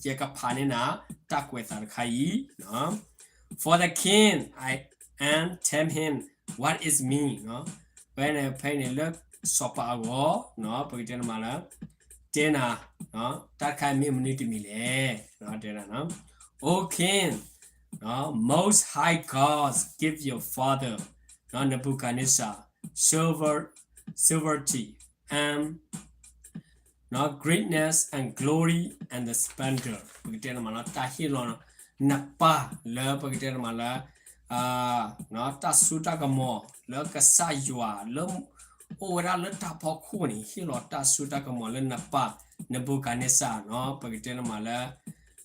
ယကဖးန့ၢ်နၤ တၢ်ကွဲးသးတခါအံၤ, for the king, I, and tell him what is mean နီၤ. ဖဲန့ၣ်, ဖဲန့ၣ်လၢစီၤပၤအဂီၢ်နီၤ, ပကတဲတမးလၢ တဲနၤ, တၢ်တခါအံၤမ့ၢ်မနုၤတမံၤလဲၣ်, တဲနၤ, O king, most high gods give your father, Nebuchadnezzar, silver, silverty, and, greatness and glory and the splendor ပကတဲနမးလၢ တၢ်ဟ့ၣ်လီၤနပၢ်လၢ ပကတဲနမးလၢ တၢ်စိတၢ်ကမီၤလၢကစၢ်ယွၤလၢ အိၣ်ဝဲဒၣ်လၢတၢ်ဖီခိၣ်န့ၣ် ဟ့ၣ်လီၤတၢ်စိတၢ်ကမီၤလၢနပၢ် နဘူၤခၣ်န့စၢ်နီၤ ပကတဲနမးလၢ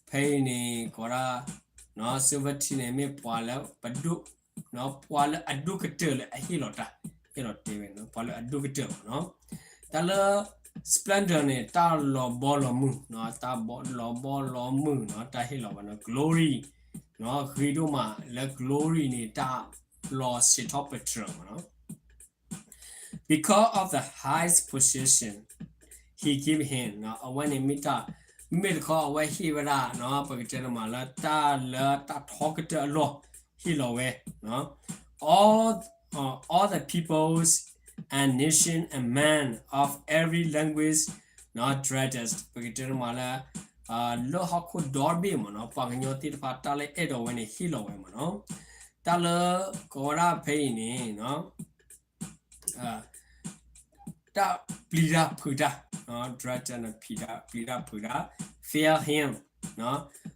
ဖဲအံၤန့ၣ် ကိးဒၣ် silverty န့ၣ် မ့ၢ်ပှၤလၢပဒိၣ် ပှၤလၢအဒိၣ်ကတၢၢ်လၢအဟ့ၣ်လီၤတၢ် ဟ့ၣ်လီၤတဲဝဲ ပှၤလၢအဒိၣ်ကတၢၢ်မ့ၢ်နီၤ တၢ်လၢ splendor န့ၣ် တၢ်လီၤဘီလီၤမုၢ်နီၤ တၢ်လီၤဘီလီၤမုၢ်နီၤ တၢ်ဟ့ၣ်လီၤဝဲနီၤ glory နီၤ ဂ့ၤဒိၣ်မးလၢ glory န့ၣ် တၢ်လီၤစံးထီၣ်ပတြၢၤမ့ၢ်နီၤ because of the high position he give him နီၤ အဝဲန့ၣ်မ့ၢ်တၢ် မ့ၢ်တခီအဝဲဟ့ၣ်ဝဲဒၣ်နီၤ ပကတဲနမးလၢတၢ်လၢတၢ်ထီကတၢၢ်အလီၢ် ဟ့ၣ်လီၤဝဲ all, uh, all the peoples and nation and man of every language နီၤ dreaded ပကတဲနမးလၢ လၢဟီၣ်ခိၣ်ဒီဘ့ၣ်မ့ၢ်နီၤ ပှၤကညီသ့ၣ်တဖၣ် တၢ်လၢအဲၣ်ဒိးဝဲန့ၣ် ဟ့ၣ်လီၤဝဲမ့ၢ်နီၤ တၢ်လၢကိးဝဲဒၣ်ဖဲအံၤန့ၣ် တၢ်ပျံၤတၢ်ဖုးတၢ် dreaded ပျံၤတၢ်ဖုးတၢ် fear him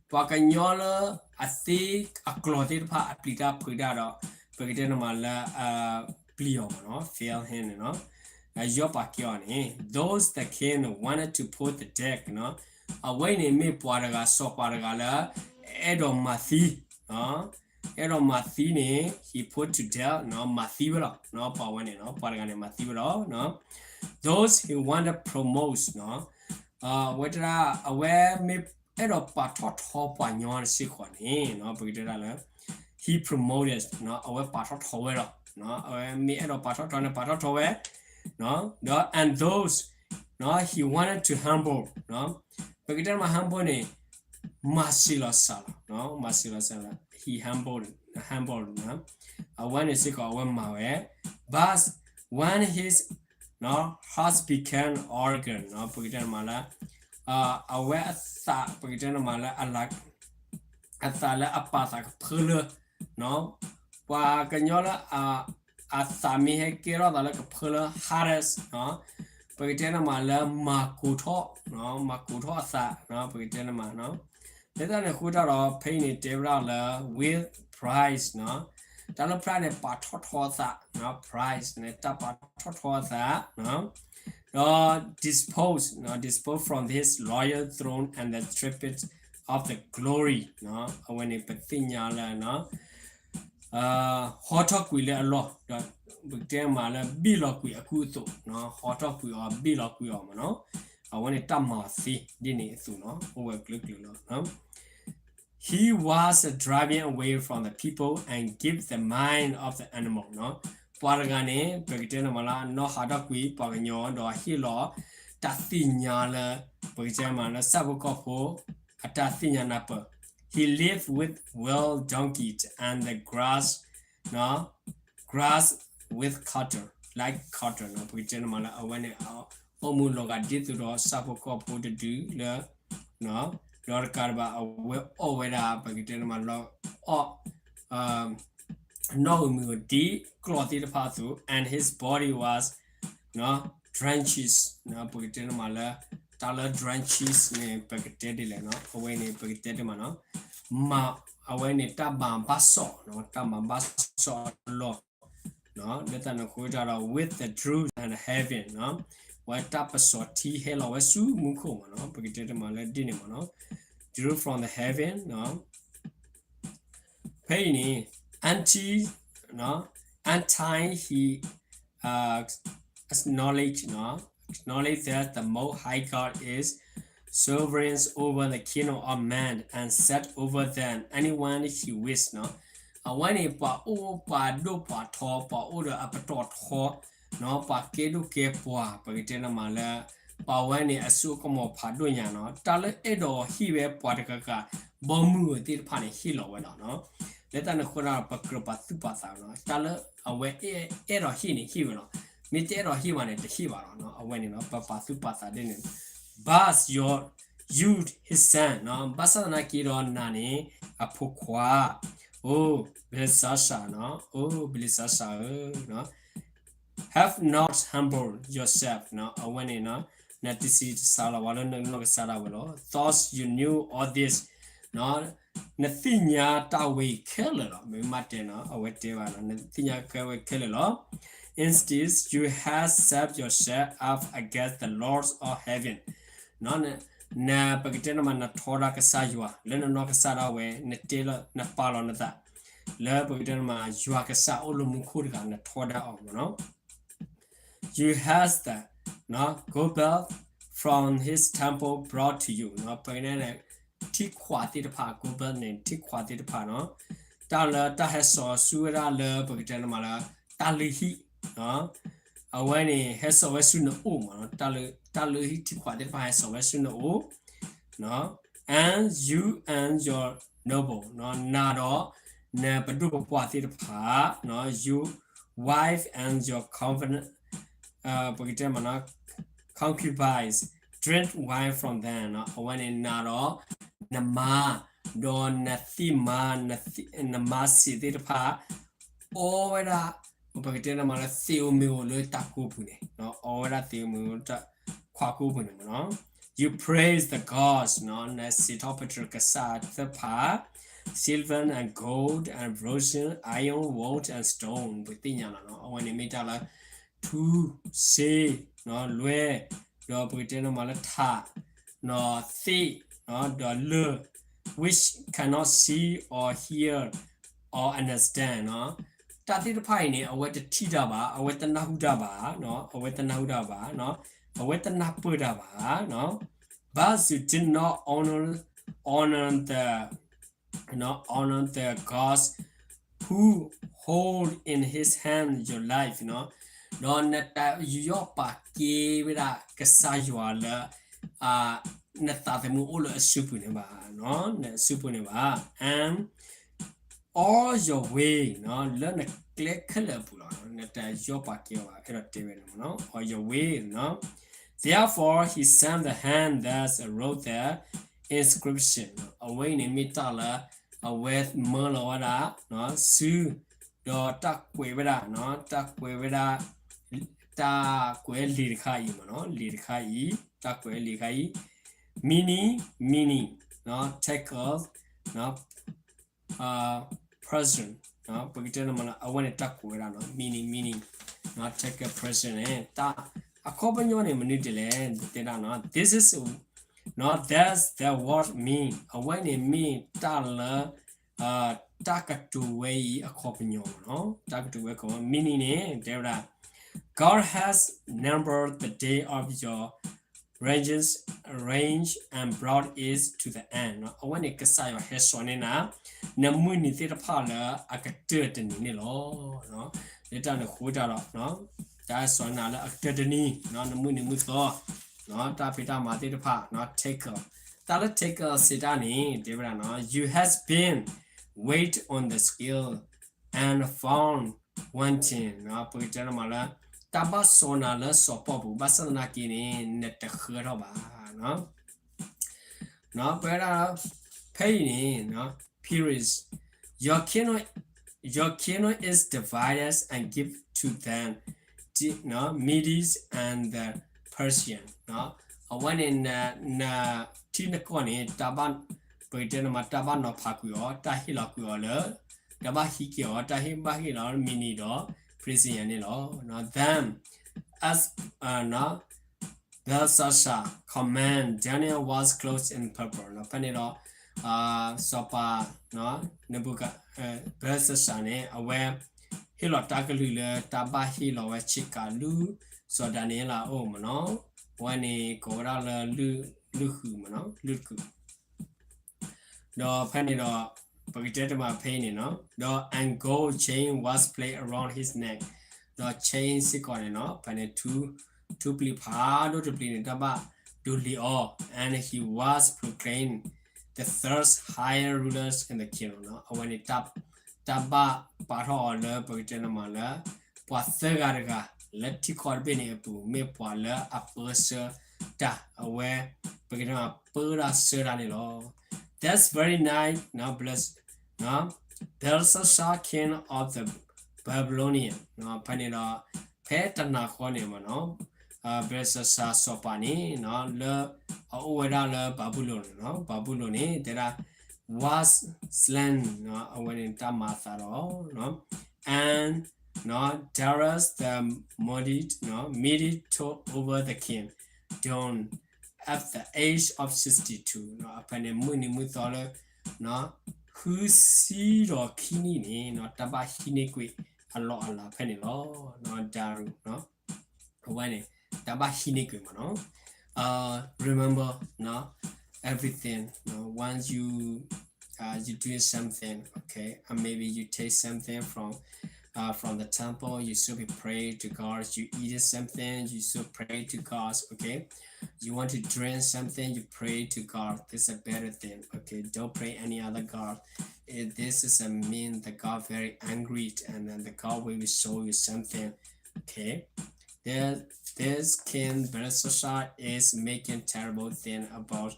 ပှၤကညီလၢအသ့အကျိာ်သ့ၣ်တဖၣ် အပျံၤတၢ်ဖုးတၢ်ဒီး ပကတဲနမးလၢ ပျံၤအီၤမ့ၢ်နီၤ fear him န့ၣ်နီၤ ယီၢ်ပာ်ကဲအီၤန့ၣ် those the king wanted to put to death နီၤ အဝဲအံၤန့ၣ်မ့ၢ်ပှၤတဂၤ စီၤပၤတဂၤလၢ အဲၣ်ဒိးမၤသံ အဲၣ်ဒိးမၤသံန့ၣ် he put to death နီၤ မၤသံဝဲလီၤ ပှၤဝဲန့ၣ်နီၤ ပှၤတဂၤန့ၣ် မၤသံဝဲလီၤ those he wanted promotes နီၤ အဝဲတဒၣ် အဝဲမ့ၢ်အဲၣ်ဒိးပာ်ထီၣ်ထီပှၤညီတစ့ၢ်ကီးန့ၣ် ပကတဲဒၣ်လၢ he promoted အဝဲပာ်ထီၣ်ထီဝဲလီၤ အဝဲမ့ၢ်အဲၣ်ဒိးပာ်ထီၣ်ထီန့ၣ် ပာ်ထီၣ်ထီဝဲ ဒီး and those he wanted to humble ပကတဲမး humble န့ၣ် မၤစၢၤလီၤစၢ်လီၤ မၤစၢၤလီၤစၢ်လီၤ he humbled, humbled အဝဲန့ၣ်စ့ၢ်ကီးအဝဲမၤဝဲ but when his heart became arrogant ပကတဲနမးလၢ အဝဲအသး ပကတဲနမးလၢ အသးလၢအပာ်သးကဖၢလၢ ပှၤကညီလၢ အသးမ့ၢ်ဟဲကဲထီၣ်သးလၢကဖၢလၢ hardest ပကတဲနမးလၢ မၤကိၤထီၣ် မၤကိၤထီၣ်အသး ပကတဲနမး လၢတၢ်န့ၣ်အဃိတၢ်ဒီး ဖဲအံၤန့ၣ်တဲဝဲဒၣ်လၢ with pride တၢ်လၢ pride န့ၣ် ပာ်ထီၣ်ထီအသး pride န့ၣ် တၢ်ပာ်ထီၣ်ထီအသး ဒီး dispose, dispose from his royal throne and the stripped of the glory အဝဲန့ၣ် ပသ့ၣ်ညါလၢ ဟီထီၣ်ကွံာ်လၢအလီၢ် ဒီးပကတဲမးလၢ ဘ့ၣ်လီၤကွံာ်အကူအသိး ဟီထီၣ်ကွံာ်အီၤ ဘ့ၣ်လီၤကွံာ်အီၤမ့ၢ်နီၤ အဝဲန့ၣ်တၢ်မၤသ့ဒ်န့ၣ်အသိးနီၤ အိၣ်ဝဲကျၢၤကျၢၤလီၤ He was driven away from the people and gave the mind of the animal နီၤ ပှၤတဂၤန့ၣ် ပကတဲနမးလၢ အနီၢ်ဟးထီၣ်ကွံာ်ပှၤကညီ ဒီးဟ့ၣ်လီၤ တၢ်သ့ၣ်ညါလၢ ပကတဲမးလၢ ဆၣ်ဖိကီၢ်ဖိ အတၢ်သ့ၣ်ညါနၢ်ပၢၢ် He lived with wild donkeys and the grass, နီၤ grass with cattle, like cattle နီၤ ပကတဲနမးလၢ အဝဲန့ၣ် အိၣ်မူလီၤဂာ်ဒ်သိးဒီး ဆၣ်ဖိကီၢ်ဖိတဒုလၢ ဒီးတကးဒံးဘၣ် အဝဲအီၣ်ဝဲဒၣ် ပကတဲနမးလၢ အီၣ် နီၣ်ဧိၤမုၢ်ဧိၤဒ်ကျီၢ်သ့ၣ်တဖၣ်အသိး and his body was, နီၤ drenches ပကတဲန့ၣ်မးလၢ တၢ်လၢ drenches န့ၣ် ပကတဲဒ်လဲၣ်နီၤ, အဝဲန့ၣ် ပကတဲဒ်မးနီၤ, မၤ အဝဲန့ၣ် တၢ်မၤဘၣ်စီၣ်နီၤ, တၢ်မၤဘၣ်စီၣ်အလီၢ် လၢတၢ်န့ၣ်အဃိတၢ်ဒီး with the dew and heaven နီၤ, ဝဲတၢ်ပစီၤထံဟဲလီၤဝဲဆူမူခိၣ်မးနီၤ, ပကတဲဒ်မးလၢဒ်န့ၣ်မးနီၤ, dew from the heaven နီၤ, ဖဲအံၤန့ၣ် until နီၤ until he uh, acknowledge နီၤ, acknowledge that the Most High God is sovereign over the kingdom of man and set over them anyone he wish နီၤ, အဝဲန့ၣ် ပှၤအိၣ်ပှၤဒိၣ်ပှၤထီ ပှၤအိၣ်ဒီးအပတီၢ်ထီ နီၤ, ပှၤကဲဒိၣ်ကဲပှၤ ပကတဲန့ၣ်မးလၢ ပှၤဝဲန့ၣ်အစိအကမီၤဖးဒိၣ်ညါနီၤ, တၢ်လၢအဲၣ်ဒိးဟ့ၣ်ဝဲပှၤတဂၤဂၤ ဘီမုၢ်အသ့ၣ်တဖၣ်န့ၣ် ဟ့ၣ်လီၤဝဲလီၤနီၤ, လၢတၢ်န့ၣ်အဃိဒီး ပကြၢးပာ်သူၣ်ပာ်သးနီၤ, တၢ်လၢအဝဲအဲၣ်ဒိးဟ့ၣ်န့ၣ်ဟ့ၣ်ဝဲလီၤ, မ့ၢ်တအဲၣ်ဒိးဟ့ၣ်ဘၣ်န့ၣ် တဟ့ၣ်ဘၣ်လီၤနီၤ, အဝဲန့ၣ်နီၤ ပပာ်သူၣ်ပာ်သးဒ်န့ၣ်, but your youth his son နီၤ, ဘၣ်ဆၣ်သနာ်က့ဒီးနၤန့ၣ် အဖိခွါ အိ Belshazzar နီၤ, အိ Belshazzar ဧၢ have not humbled yourself နီၤ, အဝဲန့ၣ်နီၤ နတဆံးတစၢ်လီၤဘၣ်လၢနနီၢ်ကစၢ်ဒၣ်ဝဲလီၤ, thought you knew all this နီၤ, နသ့ၣ်ညါတၢ်ဝဲအံၤခဲလၢာ်လီၤ, မ့ၢ်မးတဲနီၤ အဝဲတဲဘၣ်နီၤ နသ့ၣ်ညါကဲဝဲခဲလၢာ်လီၤ, instead you have set yourself up against the Lord of heaven နီၤ, နပကတဲန့ၣ်မး နထီဒါကစၢ်ယွၤ လၢနနီၢ်ကစၢ်ဒၣ်ဝဲ နတဲလီၤ နပာ်လီၤနသး လၢပကတဲန့ၣ်မး ယွၤကစၢ်အိၣ်လၢမူခိၣ်တဂၤ နထီဒါအီၤမးနီၤ, you has the နီၤ cobalt from his temple brought to you နီၤ, ပကတဲန့ၣ် ထံခွးသ့ၣ်တဖၣ် cobalt န့ၣ် ထံခွးသ့ၣ်တဖၣ်နီၤ, တၢ်လၢတၢ်ဟဲစိာ်ဆူဝဲဒၣ်လၢပကတဲန့ၣ်မးလၢ တၢ်လုၢ်ဟံၣ် အဝဲန့ၣ် ဟဲစိာ်ဝဲဆူနအိၣ်မးနီၤ, တၢ်လုၢ်ဟံၣ်ထံခွးသ့ၣ်တဖၣ်ဟဲစိာ်ဝဲဆူနအိၣ် and you and your noble နီၤ, နၤဒီး နပဒိၣ်ပပှၢ်သ့ၣ်တဖၣ် your wife and your conven- ပကတဲမးနီၤ concubines drink wine from them နီၤ, အဝဲန့ၣ် နၤဒီး နမါ ဒီးနသ့ၣ်မါ နမါစံးသ့ၣ်တဖၣ် အီဝဲဒၣ် ပကတဲန့ၣ်မးလၢ သ့ၣ်ဧိၤမ့ၤဧိၤလၢတၢ်ကိးပူၤန့ၣ် အီဝဲဒၣ်သ့ၣ်ဧိၤမ့ၤဧိၤလၢတၢ်ခွးကိးပူၤန့ၣ်မးနီၤ, you praise the gods နီၤ, နစံးထီၣ်ပတြၢၤကစၢ်သ့ၣ်တဖၣ် silver and gold and bronze, iron, wood and stone ပသ့ၣ်ညါလီၤနီၤ, အဝဲန့ၣ်မ့ၢ်တၢ်လၢ ထူ, စ့, လွဲ, ဒီးပကတဲန့ၣ်မးလၢထး, သ့ၣ်, ဒီးလၢၢ် which cannot see or hear or understand နီၤ, တၢ်သ့ၣ်တဖၣ်အံၤန့ၣ် အဝဲတထံၣ်တၢ်ဘၣ်, အဝဲတနၢ်ဟူတၢ်ဘၣ်, အဝဲတနၢ်ဟူတၢ်ဘၣ်, အဝဲတနၢ်ပၢၢ်တၢ်ဘၣ်, but you did not honor, honor the, honor the gods who hold in his hand your life နီၤ, ဒီးနတယူးယီၣ်ပာ်ကဲဝဲဒၣ်ကစၢ်ယွၤလၢ နသးသမူအိၣ်လၢအစုပူၤန့ၣ်ဘၣ်, နစုပူၤန့ၣ်ဘၣ်, and all your way နီၤ, လၢနကျဲခဲလၢာ်အပူၤလီၤ, နတယူးယီၣ်ပာ်ကဲအီၤဘၣ်, အဲၣ်ဒိးတဲဝဲန့ၣ်မးနီၤ, all your way နီၤ, therefore he sent the hand that wrote the inscription နီၤ, အဝဲအံၤန့ၣ်မ့ၢ်တၢ်လၢ အဝဲမၢလီၤဝဲဒၣ် စု ဒီးတၢ်ကွဲးဝဲဒၣ်နီၤ, တၢ်ကွဲးဝဲဒၣ် တၢ်ကွဲးလံာ်တခါအံၤမးနီၤ, လံာ်တခါအံၤ, တၢ်ကွဲးလံာ်တခါအံၤ, meaning, meaning နီၤ, take a, နီၤ, possession နီၤ, ပကတဲန့ၣ်မးလၢ အဝဲန့ၣ်တၢ်ကွဲးဝဲဒၣ်နီၤ, meaning, meaning နီၤ, take a possession န့ၣ် တၢ် အခီပညီန့ၣ် မနုၤဒ်လဲၣ် တဲဒၣ်နီၤ, this is, နီၤ, that's the word mean အဝဲန့ၣ်မ့ၢ်တၢ်လၢ တၢ်ကတိၤဝဲအံၤအခီပညီမးနီၤ, တၢ်ကတိၤဝဲအခီပညီ meaning န့ၣ် တဲဝဲဒၣ် God has numbered the day of your reigns, reign and brought it to the end နီၤ, အဝဲန့ၣ်ကစၢ်ယွၤဟဲစိာ်န့ၢ်နၤ နမုၢ်နံၤသ့ၣ်တဖၣ်လၢအကတၢၢ်တနံၤန့ၣ်လီၤ. လၢတၢ်န့ၣ်အဃိတၢ်ဒီး တၢ်ဟဲစိာ်န့ၢ်နၤလၢအကတၢၢ်တနံၤ နမုၢ်နံၤမုၢ်သီ တၢ်ဖံးတၢ်မၤသ့ၣ်တဖၣ် take care တၢ်လၢ take care စံးတၢ်န့ၣ် တဲဝဲဒၣ်နီၤ you has been weighed on the scale and found wanting နီၤ, ပကတဲန့ၣ်မးလၢ တၢ်ဘၣ်စိာ်နၤလၢစီၤပီၣ်ပူၤ ဘၣ်ဆၣ်သနာ်က့န့ၣ် နတဃၢထီၣ်ဘၣ် ပဝဲဒၣ် ဖဲအံၤန့ၣ် perish, your kingdom, your kingdom is divided and give to them Medes and the Persian အဝဲန့ၣ် နထံနကီၢ်န့ၣ် တၢ်ဘၣ် ပကတဲန့ၣ်မး တၢ်ဘၣ်နီၤဖးကွံာ်အီၤ တၢ်ဟ့ၣ်လီၤကွံာ်အီၤလၢ တၢ်ဘၣ်ဟံးက့ၤအီၤ တၢ်ဟ့ၣ်ဘၣ်ဟ့ၣ်လီၤ Medes ဒီး Persian န့ၣ်လီၤ. Then as Belshazzar command, Daniel was clothed in purple ဖဲန့ၣ်ဒီး စီၤပၤ Nebuchadnezzar န့ၣ် အဝဲ ဟ့ၣ်လီၤတၢ်ကလုၢ်လၢတၢ်ဘၣ်ဟ့ၣ်လီၤဝဲဆ့ကၤ လုၢ်စီၤဒၤနံးယ့လးအအိၣ်မ့ၢ်နီၤ, အဝဲန့ၣ်ကိးဝဲဒၣ်လၢ လုၢ်ဃုာ်မ့ၢ်နီၤ, လုၢ်ဃုာ် ဒီးဖဲန့ၣ်ဒီး ပကတဲတမံၤဖဲအံၤန့ၣ်နီၤ, ဒီး and gold chain was placed around his neck, ဒီး chain စ့ၢ်ကီးန့ၣ်နီၤ ဖဲန့ၣ် ထူပျံၤဖးဒိၣ်တပျံၤန့ၣ် တၢ်ဘၣ်ဒိးလံာ်အီၤ and he was proclaimed the third highest ruler in the kingdom အဝဲန့ၣ် တၢ်ဘၣ်ပာ်ထီၣ်အီၤလၢ ပကတဲန့ၣ်မးလၢ ပှၤသၢဂၤတဂၤ လၢထံကီၢ်တဘ့ၣ်န့ၣ်အပူၤ မ့ၢ်ပှၤလၢအပၢဆှၢတၢ် အဝဲ ပကတဲန့ၣ်မး ပၢတၢ်ဆှၢတၢ်န့ၣ်လီၤ. That's very nice, Belshazzar, king of the Babylonian ဖဲန့ၣ်ဒီး ဖဲတနၤဃီန့ၣ်မ့ၢ်နီၤ Belshazzar စီၤပၤန့ၣ် လၢအအိၣ်ဝဲဒၣ်လၢဘၤဘူလိၣ်န့ၣ်နီၤ, ဘၤဘူလိၣ်န့ၣ် တဲဒၣ် was slain အဝဲန့ၣ်တၢ်မၤအသးဒီး and Darius the Mede, Mede took over the kingdom at the age of sixty-two ဖဲန့ၣ်မုၢ်နံၤမုၢ်သီလၢ ဃုဆံဒီးခံနံၣ်န့ၣ် တၢ်ဘၣ်ဟံးန့ၢ်ကွံာ်အလီၢ်အလၤဖဲန့ၣ်လီၤ. Darius အဝဲန့ၣ် တၢ်ဘၣ်ဟံးန့ၢ်ကွံာ်မ့ၢ်နီၤ remember everything, once you you doing something, okay, or maybe you take something from uh, from the temple, you should be pray to God. You eating something, you should pray to God, okay. You want to drink something, you pray to God. This is a better thing, okay. Don't pray any other god. It, this is a mean the God very angry, and then the God will show you something, okay. This, this king Belshazzar is making terrible thing about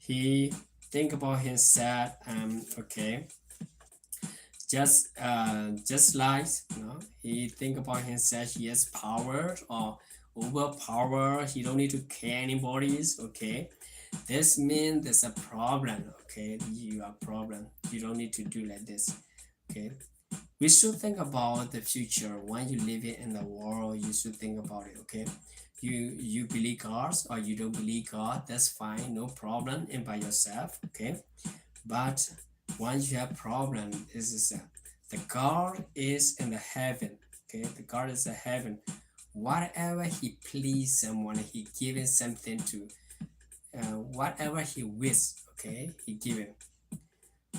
he think about himself, um, okay. Just uh, just like you know, he think about himself, he has power or overpower. He don't need to care anybody's, okay. This means there's a problem, okay. You are problem. You don't need to do like this, okay. We should think about the future. When you living in the world, you should think about it, okay. You you believe God or you don't believe God, that's fine, no problem, and by yourself, okay. But when you have problem, this is uh, the God is in the heaven, okay. The God is in heaven. Whatever he please someone, he giving something to uh, whatever he wish, okay, he giving.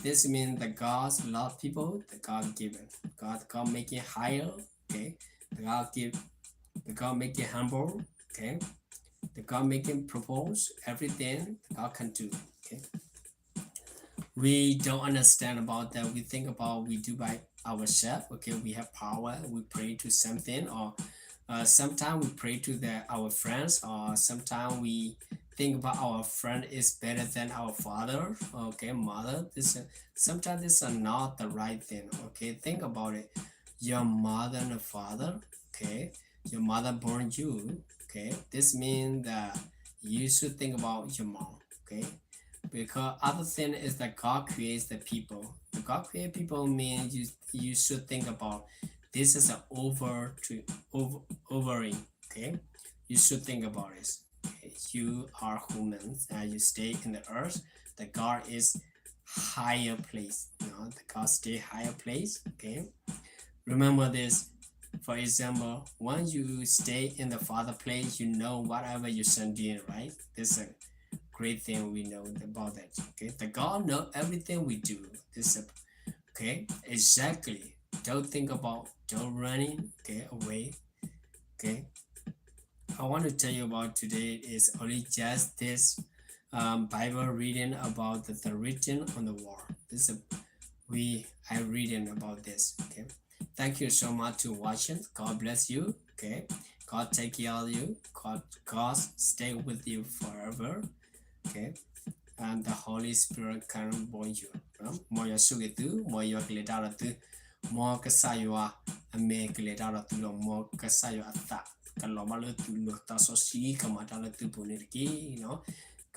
This means the God love people, the God given. God, God make it higher, okay? The God give, the God make it humble, okay? The God make it propose everything the God can do, okay? We don't understand about that. We think about we do by ourselves, okay? We have power, we pray to something, or uh, sometimes we pray to the our friends, or sometimes we think about our friend is better than our father, okay, mother. This uh, sometimes this is not the right thing, okay. Think about it. Your mother and father, okay, your mother born you, okay. This means that you should think about your mom, okay. Because other thing is that God creates the people. The God create people means you you should think about this is an over to over overing, okay. You should think about this, okay? You are humans and you stay in the earth. The God is higher place, you know, the God stay higher place, okay. Remember this. For example, when you stay in the father place, you know whatever your son doing, right? This is a great thing we know about that, okay. The God know everything we do. This is a, okay, exactly. Don't think about, don't running, okay, away, okay. I want to tell you about today is only just this um, Bible reading about the, the written on the wall. This is a, we I reading about this, okay. Thank you so much to watching. God bless you, okay. God take care of you. God, God stay with you forever, okay. And the Holy Spirit can born you. မ်ယွၤဆိၣ်ဂ့ၤသု, မ်ယွၤကလဲၤတၢ်ဒီးသု, မ်ကစၢ်ယွၤ အမဲာ်ကလဲၤတၢ်ဒီးသုလီၤ. မ်ကစၢ်ယွၤအသးကလီၤဘၣ်လၢသုလိၤ, သးစီဆှံကမၤတၢ်လၢသုပူၤန့ၣ်တက့ၢ်နီၤ.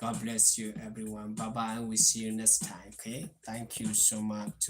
God bless you everyone. Bye bye. We see you next time. Okay. Thank you so much to